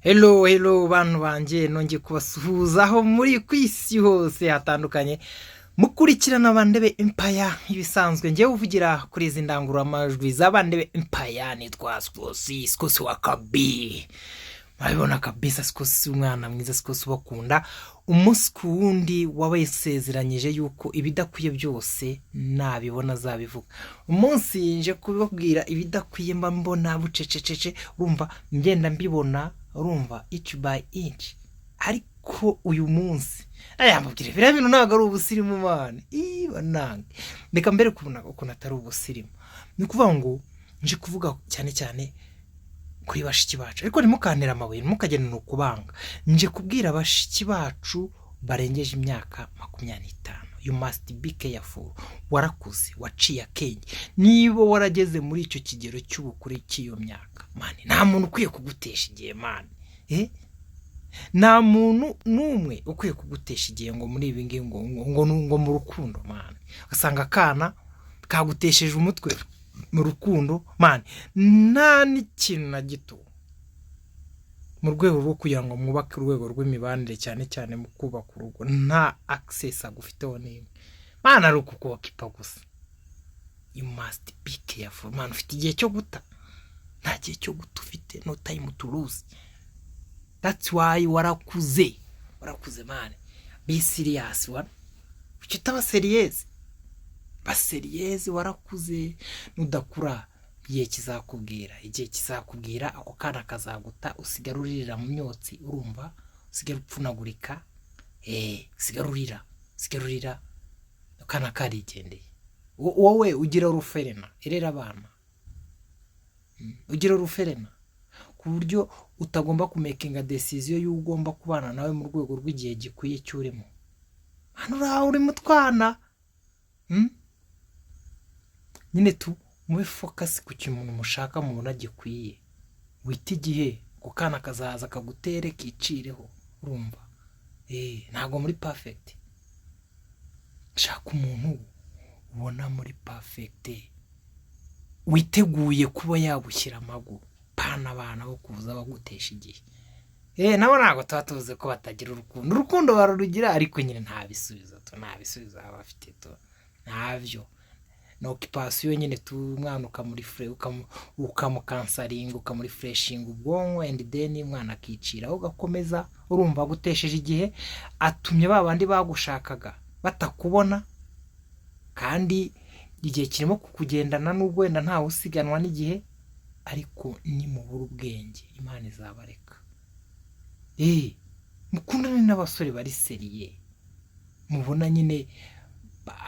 Hello, hello, bantu banjye, nongeye kubasuhuza aho muri ku isi hose hatandukanye mukurikirana Bandebe Empire. Nk'ibisanzwe, ngewe uvugira kuri izi ndangururamajwi za Bandebe Empire nitwa Sikosi, Sikosi wa Kabi. Murabibona kabisa, Sikosi umwana mwiza, Sikosi ubakunda umunsi ku wundi, wabasezeranyije yuko ibidakwiye byose nabibona azabivuga. Umunsi nje kubabwira ibidakwiye mba mbona bucececece, urumva ngenda mbibona, urumva, inch by inch. Ariko uyu munsi aya mbabwira, biriya bintu ntabwo ari ubusirimu, man. Iba nange reka mbere kubona ukuntu atari ubusirimu. Ni ukuvuga ngo nje kuvuga cyane cyane kuri bashiki bacu, ariko ntimukantere amabuye, ntimukagende ni ukubanga. Nje kubwira bashiki bacu barengeje imyaka 25: you must be careful. Warakuze, waciye akenge. Niba warageze muri icyo kigero cy'ubukure cy'iyo myaka, man, nta muntu ukwiye kugutesha igihe, man. Nta muntu n'umwe ukwiye kugutesha igihe ngo muri ibi ngibi, ngo mu rukundo, man. Ugasanga akana kagutesheje umutwe mu rukundo, man, nta n'ikintu na gito mu rwego rwo kugira ngo mwubake urwego rw'imibanire, cyane cyane mu kubaka urugo, nta access agufiteho n'imwe, man, ari ukukubakipa gusa. You must be careful, man. Ufite igihe cyo guta? Nta gihe cyo guta ufite, no time to lose. That's why warakuze, warakuze, man. Be serious. Wa kuki utaba serious? Ba serious, warakuze. Nudakura, igihe kizakubwira, igihe kizakubwira. Ako kana kazaguta, usigara uririra mu myotsi, urumva, usigara upfunagurika, usigara urira, usigara urira akana karigendeye. Wowe ugira orphelinat irera abana, ugira orphelinat ku buryo utagomba kumakinga decision y'uwo ugomba kubana nawe mu rwego rw'igihe gikwiye cy'urimo. Hano uraho uri mu twana. Nyine tu mube focus ku kintu mushaka, mubona gikwiye. Wite igihe, ako kana kazaza kagutere kicireho, urumva. Ntabwo muri perfect. Shaka umuntu ubona muri perfect, witeguye kuba yagushyira amagu, pana abana bo kuza bagutesha igihe. Nabo ntabwo tuba tuzi ko batagira urukundo, urukundo barurugira, ariko nyine nta bisubizo tu, nta bisubizo baba bafite tu, ntabyo. Ni occupation nyine tu. Umwana ukamukansaringa, ukamurefreshinga ubwonko, and then umwana akicira, ugakomeza. Urumva, agutesheje igihe, atumye ba bandi bagushakaga batakubona, kandi igihe kirimo kukugendana, n'ubwo wenda ntawe usiganwa n'igihe, ariko nimubura ubwenge Imana izabareka. Mukundane n'abasore bari sérieux, mubona nyine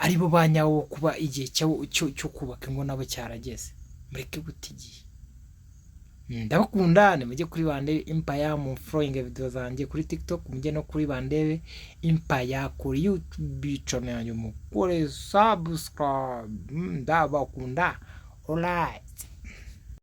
aribo ba nyawo, kuba igihe cyo kubaka ingo nabo cyarageze. Mureke guta igihe. Ndabakunda. Nimujye kuri Bandebe Empire mu following video zanjye kuri TikTok, mujye no kuri Bandebe Empire kuri YouTube channel yanjye mukore subscribe. Ndabakunda. Alright.